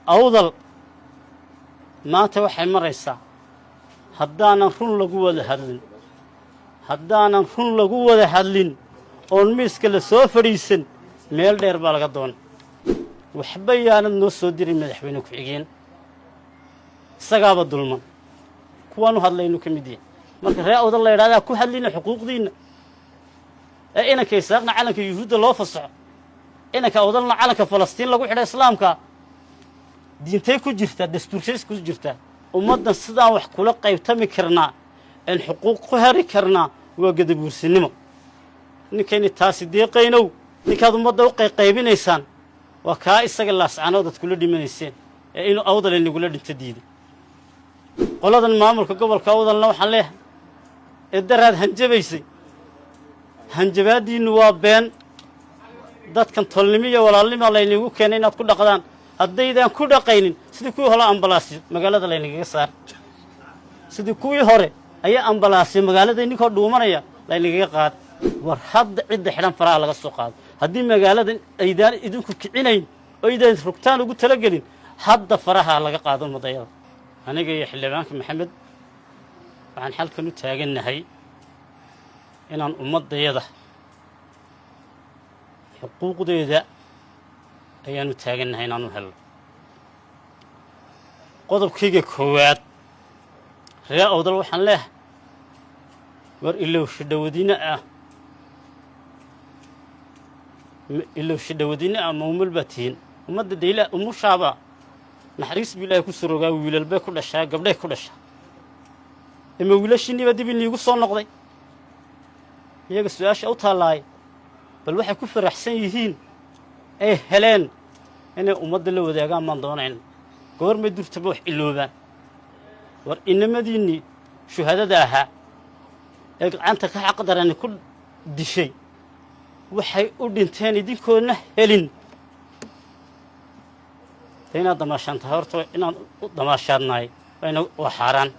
Awdal maanta waxay maraysaa haddaanan run lagu wada hadlin, haddaanan run lagu wada hadlin oon miiska la soo fadhiisan, meel dheer baa laga doona. Waxba yaanad noo soo dirin madaxweyne ku-xigeen, isagaaba dulman, kuwaanu hadlaynu ka mid yahay. Marka Reer Awdal la yidhahdaa ku hadlina xuquuqdiinna ee inanka Isaaqna calanka Yuhuudda loo fasaxo, inanka Awdalna calanka Falastiin lagu xidha, Islaamka diintay ku jirtaa, dastuursays ku jirtaa. Ummaddan sidaan wax kula qaybtami karnaa een xuquuq ku heri karnaa waa gadabuursinimo. Ninkayni taasi deeqaynow, ninkaad ummadda u qayqaybinaysaan waa kaa isaga Laascanood aad kula dhimanayseen ee inuu Awdal inagula dhinto diiday. Qoladan maamulka gobolka Awdalna waxaan leeyahay ee daraad hanjabaysay, hanjabaaddiinnu waa been. Dadkan tolnimo iyo walaalnima laynagu keenay inaad ku dhaqdaan. Haddaydaan ku dhaqaynin, sidii kuwii hore ambalaasyo magaalada laynagaga saar, sidii kuwii hore ayaa ambalaasyo magaalada ninkoo dhuumanaya laynagaga qaada. War hadda cidda xidhan faraha laga soo qaado. Haddii magaalada aydaan idinku kicinayn oo aydaan rugtaan ugu talagelin, hadda faraha laga qaado ummadayada. Aniga iyo xildhibaanka Maxamed waxaan xalkan u taagannahay inaan ummaddayada xuquuqdeeda ayaanu taagannahay inaanu helno. Qodobkayga koowaad, Reer Awdal waxaan leehay, war ilowsha dhawadina ah, ilowsha dhawadina ah, mawmal baa tihiin. Ummadda dayla umushaaba naxariis buu Ilaahay ku sorogaa, wiilal bay ku dhashaa, gabdhay ku dhashaa. Ima wiilashiinniibaa dib iniigu soo noqday? Iyaga su-aasha u taallaay, bal waxay ku faraxsan yihiin ay heleen inay ummadda la wadaagaan baan doonayna. Goormay durtaba wax iloobaan? War inamadiinnii shuhadada ahaa ee gacanta ka xaqdarani ku dishay, waxay u dhinteen idinkoodna helin. De inaad damaashaan tahay, horta inaan u damaashaadnahay wayna waa xaaraan.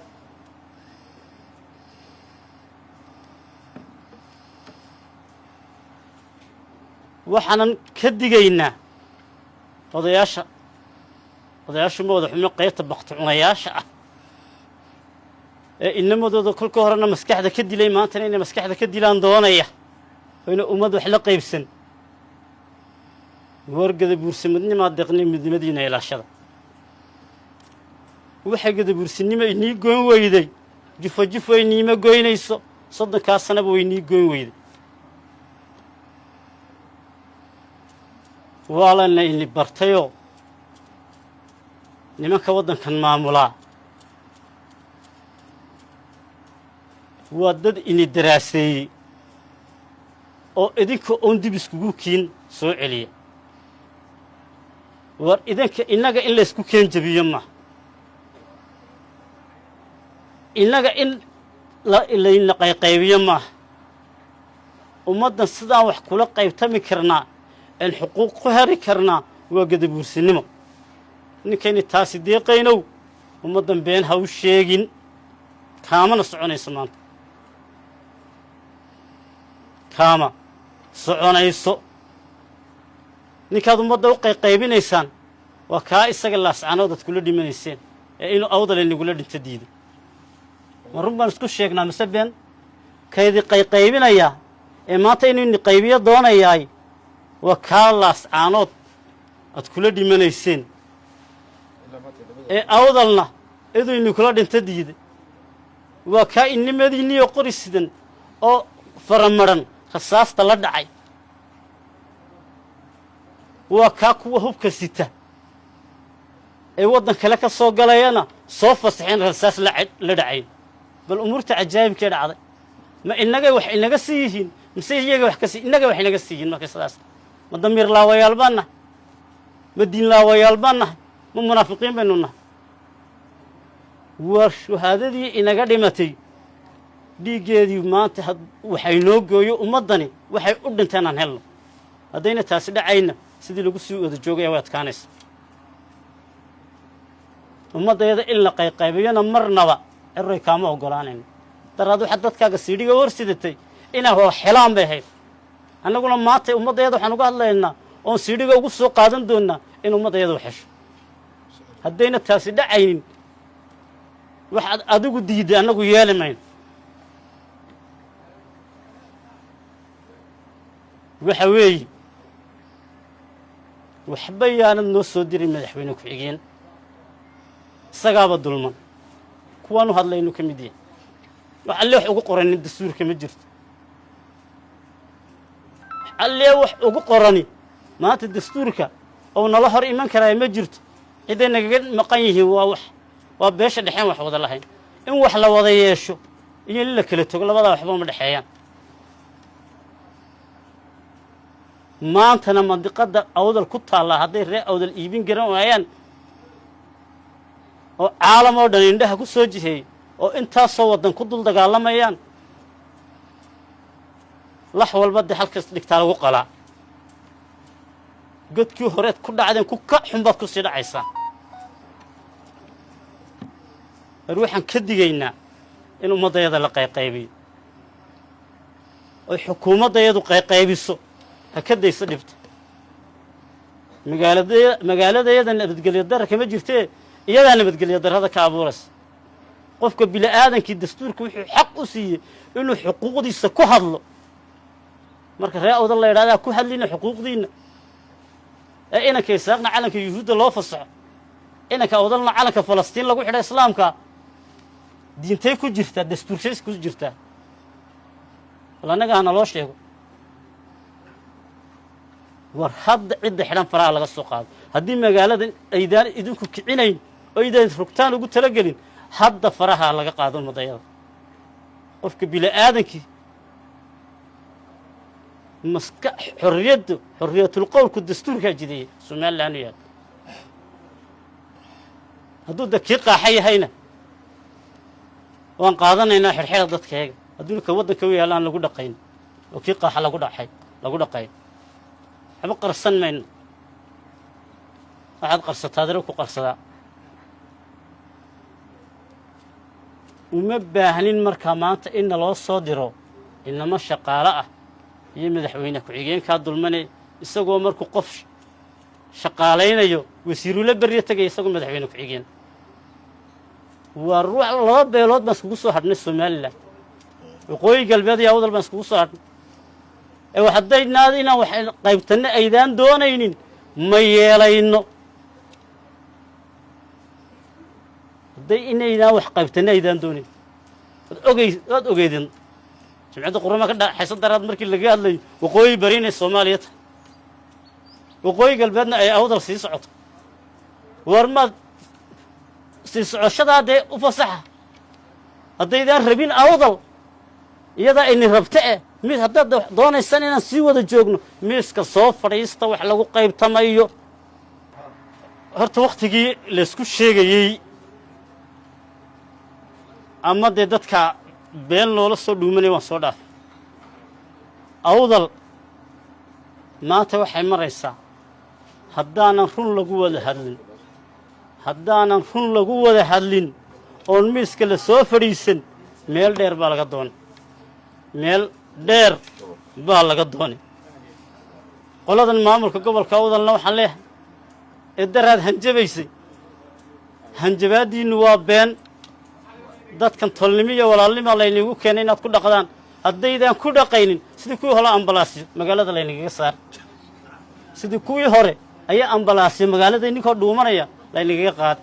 Waxaanan ka digaynaa odayaasha, odayaashu ma wada xubno, qaybta bakti cunayaasha ah ee inamadooda kolka horena maskaxda ka dilay, maantana inay maskaxda ka dilaan doonaya oyna ummad wax la qaybsan. War gadabuursimadnimaa deeqnay, midnimadiina ilaashada. Waxay gadabuursinimo inii goyn weyday, jufo jufo iniima goynayso. 30-kaa sanaba way inii goyn weyday. Waa lana ini bartayoo nimanka waddankan maamulaa waa dad ini daraaseeyey oo idinka oon dib iskugu kiin soo celiya. War idinka innaga in laysku keen jebiyo maaha, innaga in layna qayqaybiyo maaha. Ummaddan sidaan wax kula qaybtami karnaa een xuquuq ku heri karnaa waa gadabuursinimo. Ninkayni taasi deeqaynow, ummaddan been ha u sheegin, kaamana soconayso maanta, kaama soconayso. Ninkaad ummadda u qayqaybinaysaan waa kaa isaga Laascanood aad kula dhimanayseen ee inuu Awdal inagula dhinto diiday. Ma run baan isku sheegnaa mise been? Kaydi qayqaybinayaa ee maanta inuu ini qaybiyo doonayaay waa kaa Laascaanood aad kula dhimanayseen ee Awdalna iduu inikula dhinto diiday. Waa kaa innimadiinniyo qori sidan oo faramaran rasaasta la dhacay. Waa kaa kuwa hubka sita ee waddan kale ka soo galayana soo fasaxeen, rasaas la dhacayn. Bal umuurta cajaa'ibkee dhacday, ma innagay wax inaga sii yihiin mise iyaga wax kasii? Innagay wax inaga sii yihiin. Marka sidaas, ma damiir laawayaal baan nahay? Ma diin laawayaal baan nahay? Ma munaafiqiin baynu nahay? Waa shuhaadadii inaga dhimatay dhiiggeedii maanta waxay noo gooyo. Ummaddani waxay u dhinteen aan helno. Haddayna taasi dhacayna, sidii lagu sii wada joogaya way adkaanaysa. Ummaddayada in la qayqaybiyona marnaba ciroy kaama oggolaanayno. Daraad waxaad dadkaaga siidhiga hor sidatay inaa wax helaan bay ahayd. Annaguna maanta ummaddayada waxaan uga hadlaynaa oon siidhiga ugu soo qaadan doonnaa in ummaddayada wax hesho. Haddayna taasi dhacaynin, waxaad adigu diidday annagu yeeli mayno. Waxa weeye, waxba yaanad noo soo dirin madaxweyne ku-xigeen, isagaaba dulman, kuwaanu hadlaynu ka mid yahay. Wax allee wax ugu qoranin dastuurka ma jirto. Wax allee wax ugu qorani maanta dastuurka oo nala hor iman karaa ma jirto. Cidday nagaga maqan yihiin waa wax, waa beesha dhexeen wax wada lahayn. In wax la wada yeesho iyo in la kala tago, labadaa waxba ma dhexeeyaan. Maantana mandiqadda Awdal ku taallaa hadday reer Awdal iibin garan waayaan, oo caalam oo dhan indhaha ku soo jiheeyey, oo intaasoo waddan ku dul dagaalamayaan, lax walba dee halkas dhigtaa lagu qalaa. Godkii horeed ku dhacdeen ku ka xun baad ku sii dhacaysaa. War waxaan ka digaynaa in ummaddayada la qayqaybiyo, oy xukuumaddayadu qayqaybiso. Ha ka dayso dhibta magaalada. Magaaladayada nabadgelyo darra kama jirtee, iyadaa nabadgelyo darrada ka abuuraysa. Qofka bini aadankii dastuurka wuxuu xaq u siiyey inuu xuquuqdiisa ku hadlo. Marka ree Awdal la yidhahdaa ku hadlina xuquuqdiinna, ee inanka Isaaqna calanka Yuhuudda loo fasaxo, inanka Awdalna calanka Falastiin lagu xidha, islaamka diintay ku jirtaa, dastuurshays ku jirtaa? Bal annaga hana loo sheego. War hadda cidda xidhan faraha laga soo qaado. Haddii magaalada aydaan idinku kicinayn oo aydaan rugtaan ugu talagelin, hadda faraha laga qaado ummadayada. Qofka bini aadankii maska xorriyaddu, xorriyatul qowlku dastuurkaa jideeyey Somaliland u yaal. Hadduu da kii qaaxa yahayna, waan qaadanaynaa xidhxidha dadkayaga. Hadduu ka waddanka u yaalla aan lagu dhaqayn oo kii qaaxa lagu dhaqay lagu dhaqayn, waxba qarsan mayno. Waxaad qarsataa dare ku qarsadaa. Uma baahnin markaa maanta in naloo soo diro inamo shaqaalo ah iyo madaxweyne ku-xigeenkaa dulmane, isagoo markuu qof shaqaalaynayo wasiirula berya tegaya, isagoo madaxweyne ku-xigeen. Waa ruux laba beelood baan iskugu soo hadhnay Somaliland, Waqooyi Galbeed iyo Awdal baan iskugu soo hadhnay. Ee haddaynaad inaan wax qaybtanno aydaan doonaynin, ma yeelayno. Hadday inaydaan wax qaybtanno aydaan doonayn, waad ogey, waad ogeydin Jimcadda Qurama ka dhaxaysa daraad markii laga hadlayo Waqooyi Bari inay Soomaaliya tahay, Waqooyi Galbeedna ay Awdal sii socoto. War maad sii socoshadaa dee u fasaxa? Haddaydaan rabin Awdal, iyadaa ayni rabte eh, mid haddaad doonaysaan inaan sii wada joogno, miiska soo fadhiista wax lagu qaybtamayo. Horta wakhtigii laysku sheegayey ama dee dadka been loola soo dhuumanaya waan soo dhaafay. Awdal maanta waxay maraysaa, haddaanan run lagu wada hadlin, haddaanan run lagu wada hadlin oon miiska la soo fadhiisan, meel dheer baa laga doonay, meel dheer baa laga doonay. Qoladan maamulka gobolka Awdalna waxaan leeyahay, ee daraad hanjabaysay, hanjabaaddiinnu waa been. Dadkan tolnimo iyo walaalnima laynigu keenay inaad ku dhaqdaan. Haddaydaan ku dhaqaynin, sidii kuwii hore ambalaasyo magaalada laynagaga saar. Sidii kuwii hore ayaa ambalaasyo magaalada ninkoo dhuumanaya laynagaga qaada.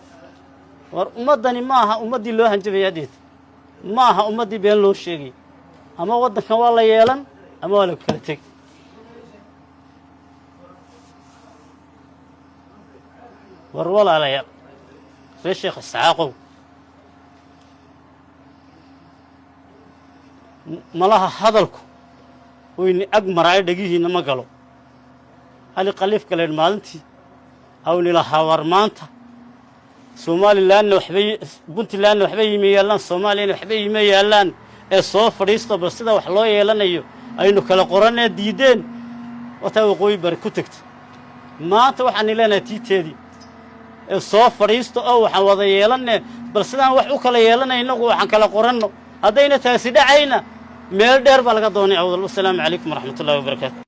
War ummaddani ma aha ummaddii loo hanjabaya adeed, ma aha ummaddii been loo sheegay. Ama waddankan waa la yeelan ama waa la kala tegi. War walaalayaal, ree Sheekh Isxaaqow, malaha hadalku wayni ag maraayo, dhegihiinna ma galo. Cali Khaliif Galeedh maalintii awni lahaa, war maanta Somalilandna waxbay, Puntlandna waxba iima yaallaan, Soomaaliyana waxba iima yaallaan, ee soo fadhiisto bal sida wax loo yeelanayo aynu kala qoranee diideen, wataa Waqooyi Bari ku tegtay. Maanta waxaani leenahay tiiteedii ee soo fadhiista oo waxaan wada yeelanee bal sidaan wax u kala yeelanay innagu waxaan kala qoranno. Haddayna taasi dhacayna, meel dheer baa laga doonay Awdal. Wasalaamu calaykum waraxmatullahi wabarakaatu.